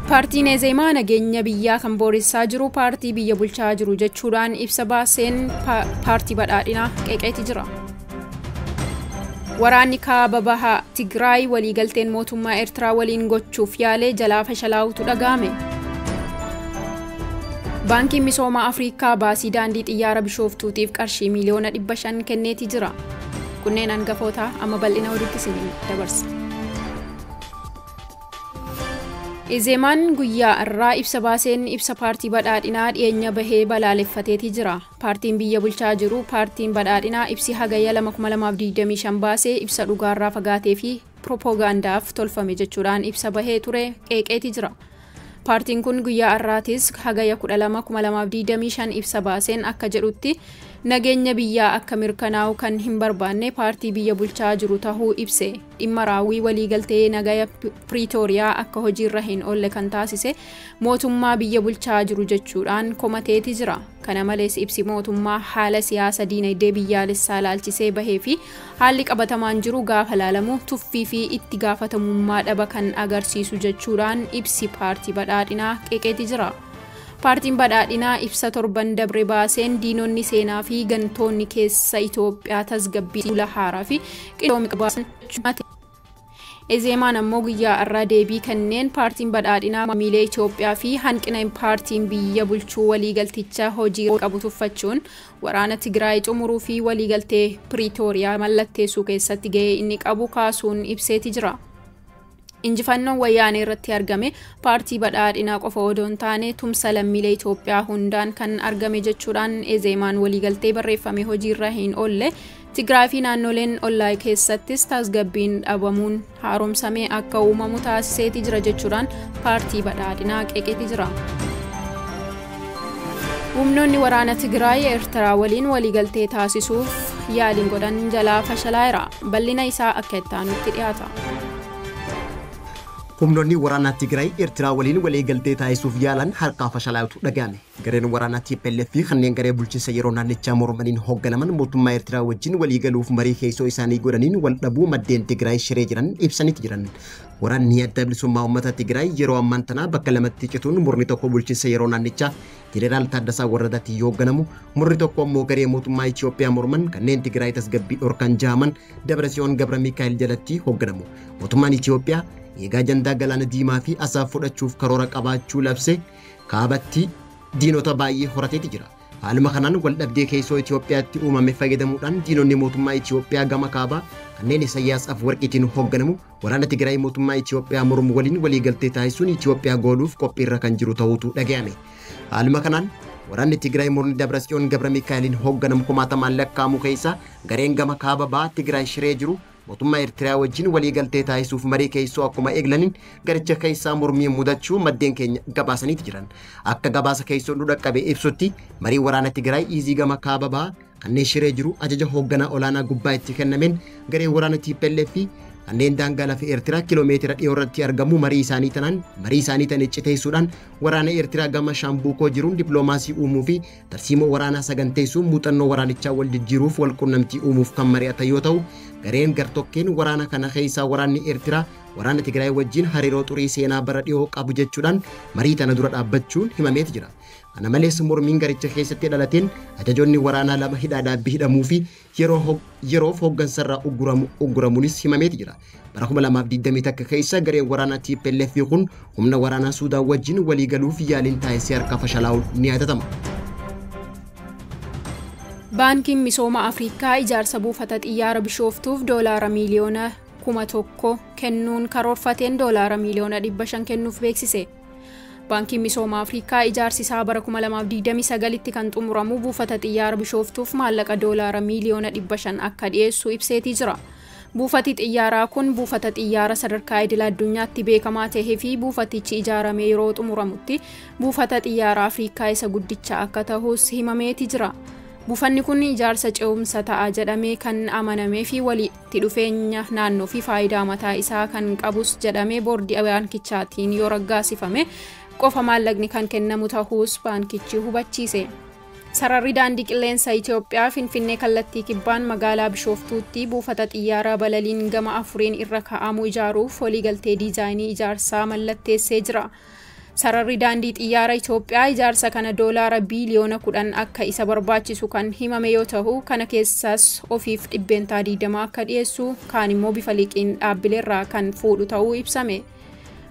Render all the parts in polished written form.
Paartiin Ezeemaa nageenya biyyaa kan booressaa jiru paartii biyya bulchaa jiru jechuudhaan ibsa baaseen paartii badhaadhinaa qeeqeeti jira. Waraanni kaaba bahaa Tigraay waliigalteen mootummaa Eertiraa waliin gochuuf yaalee jalaa fashalaa'utu dhaga'ame. Baankiin Misooma Afrikaa baasii daandii xiyyaara Bishooftuutiif qarshii miiliyoona 500 kenneeti jira. Kunneen hangafoota amma bal'ina oduutti isin dabarsa. Ezeemaan guyyaa irraa ibsa baaseen ibsa paartii badhaadhinaa dhiyeenya bahee balaaleffateeti jira. Paartiin biyya bulchaa jiru paartiin badhaadhinaa ibsi hagayya 2025 baasee ibsa dhugaarraa fagaatee fi piroopoogaandaaf tolfame jechuudhaan ibsa bahee ture qeeqeeti jira. Paartiin kun guyyaa irraatis hagayya 12,2025 ibsa baaseen akka jedhutti nageenya biyyaa akka mirkanaa'u kan hin barbaanne paartii biyya bulchaa jiru tahuu ibse. Dhimma raawwii waliigaltee nagaya Piriitooriyaa akka hojiirra hin oolle kan taasise mootummaa biyya bulchaa jiru jechuudhaan komateeti jira. Kana malees ibsi mootummaa haala siyaasa diinagdee biyyaalessaa laalchisee bahee fi haalli qabatamaan jiru gaafa laalamu tuffii fi itti gaafatamummaa dhaba kan agarsiisu jechuudhaan ibsi paartii badhaadhinaa qeeqeeti jira. Paartiin badhaadhinaa ibsa torban dabre baaseen diinonni seenaa fi gantoonni keessa Itoophiyaa tasgabbii fuula haaraa fi qindoomina baasan. Ezeemaan ammoo guyyaa irraa deebii kanneen paartiin badhaadhinaa maamilee Itoophiyaa fi hanqina paartiin biyya bulchuu waliigalticha hojii qabu tuffachuun waraana Tigraay xumuruu fi waliigaltee Piriitooriyaa mallatteessuu keessatti gahee inni qabu kaasuun ibseeti jira. Injifannoon wayyaanee irratti argame paartii badhaadhinaa qofa odoo hin taane tumsa lammiilee Itoophiyaa hundaan kan argame jechuudhaan Ezeemaan waliigaltee barreeffame hojiirra hin oolle Tigraay fi naannoleen ollaa keessattis tasgabbiin dhabamuun haaromsamee akka uumamu taasiseeti jira jechuudhaan paartii badhaadhinaa qeeqeeti jira. Humnoonni waraana Tigraay Eertiraa waliin waliigaltee taasisuuf yaaliin godhan jalaa fashalaa'eera. Bal'ina isaa akka itti aanutti dhiyaata. Humnoonni waraanaa Tigraay Eertiraa waliin waliigaltee taasisuuf yaalan harkaa fashalaa'utu dhaga'ame. Gareen waraanaa TPLF fi kanneen garee bulchiinsa yeroo naannichaa mormaniin hoogganaman mootummaa Eertiraa wajjin waliigaluuf marii keessoo isaanii godhaniin wal dhabuu maddeen Tigraay shiree jiran ibsaniiti jiran. Waraanni adda bilisummaa uummata Tigraay yeroo ammaan tanaa bakka lamatti cituun murni tokko bulchiinsa yeroo naannichaa Jeneraal Taaddasaa Warradaatti yoo hoogganamu, murni tokko ammoo garee mootummaa Itoophiyaa morman kanneen Tigraay tasgabbii dhorkan jahaman Dabratsiyoon Gabra Mikaa'el jalatti hoogganamu. Mootummaan Itoophiyaa eegaa ajandaa galaana diimaa fi asaaf fudhachuuf karoora qabaachuu labse kaabatti diinota baay'ee horateeti jira. Haaluma kanaan wal dhabdee keessoo Itoophiyaatti uumame fayyadamuudhaan diinonni mootummaa Itoophiyaa gama kaabaa kanneen Isaayyaas Afwarqiitiin hoogganamu waraana Tigraay mootummaa Itoophiyaa mormu waliin waliigaltee taasisuun Itoophiyaa gooluuf qophiirra kan jiru ta'uutu dhaga'ame. Haaluma kanaan waraanni Tigraay murni Dabratsiyoon Gabra Mikaa'eliin hoogganamu kumaatamaan lakkaa'amu keessaa gareen gama kaaba bahaa Tigraay shiree jiru mootummaa Eertiraa wajjin waliigaltee taasisuuf marii keessoo akkuma eeglaniin garicha keessaa mormii mudachuu maddeen keenya gabaasaniiti jiran. Akka gabaasa keessoo nu dhaqqabe ibsutti marii waraana Tigraay iizii gama kaaba bahaa kanneen shiree jiru ajaja hoogganaa olaanaa gubbaa itti kennameen garee waraana TPLF fi kanneen daangaa lafa Eertiraa kiloomeetira dhiyoo irratti argamu marii isaanii tanaan marii isaanii tan icciteessuudhaan waraana Eertiraa gama Shaambuukoo jiruun dippiloomaasii uumuu fi tarsiimoo waraanaa saganteessuun muuxannoo waraanichaa wal jijjiiruuf wal qunnamtii uumuuf kan mari'atan yoo ta'u, gareen gartokkeen waraana kana keessaa waraanni Eertiraa waraana Tigraay wajjin hariiroo xurii seenaa bara dhiyoo qabu jechuudhaan marii tana dura dhaabbachuun himameeti jira. Kana malees mormiin garicha keessatti dhalateen ajajoonni waraanaa lama hidhaa dhaabbii hidhamuu fi yeroof hooggansarraa ugguramuunis himameeti jira. Bara 2021 keessa gareen waraanaa TPLF kun humna waraanaa Suudaan wajjin waliigaluuf yaaliin taasisee harka fashalaa'uun ni yaadatama. Baankiin Misooma Afrikaa ijaarsa buufata xiyyaara Bishooftuuf doolaara miiliyoona 1000 kennuun karoorfateen doolaara miiliyoona 500 kennuuf beeksise. Baankiin Misooma Afrikaa ijaarsi isaa bara 2029tti kan xumuramu buufata xiyyaara Bishooftuuf maallaqa doolaara miiliyoona 500 akka dhiyeessu ibseetii jira. Buufati xiyyaaraa kun buufata xiyyaara sadarkaa idil addunyaatti beekamaa ta'ee fi buufatichi ijaaramee yeroo xumuramutti buufata xiyyaara Afrikaa isa guddicha akka ta'us himameeti jira. Buufanni kun ijaarsa ce'umsa ta'a jedhamee kan amanamee fi walitti dhufeenya naannoo fi faayidaa mataa isaa kan qabus jedhamee boordii baankichaatiin yoo raggaasifame qofa maallaqni kan kennamu ta'us baankichi hubachiise. Sararri daandii qilleensa Itoophiyaa Finfinnee kallattii kibbaan magaalaa Bishooftuutti buufata xiyyaaraa balaliin gama afuriin irra kaa'amu ijaaruuf waliigaltee diizaayinii ijaarsaa mallatteessee jira. Sararri daandii xiyyaara Itoophiyaa ijaarsa kana doolaara biiliyoona 10 akka isa barbaachisu kan himame yoo ta'u, kana keessaas ofiif 20% akka dhiyeessu, kaan immoo bifa liqiin dhaabbileerraa kan fuudhu ta'uu ibsame.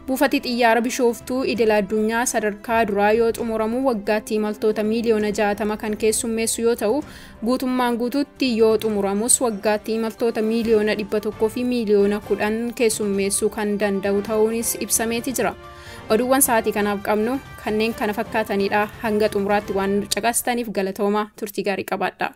Buufati xiyyaara Bishooftuu idil addunyaa sadarkaa duraa yoo xumuramu waggaatti imaltoota miiliyoona 60 kan keessummeessu yoo ta'u, guutummaan guutuutti yoo xumuramus waggaatti imaltoota miiliyoona 100 fi miiliyoona 10 keessummeessuu kan danda'u ta'uunis ibsameeti jira. Oduuwwan sa'aatii kanaaf qabnu kanneen kana fakkaatanidha. Hanga xumuraatti waan nu caqastaniif galatooma, turtii gaarii qabaadha.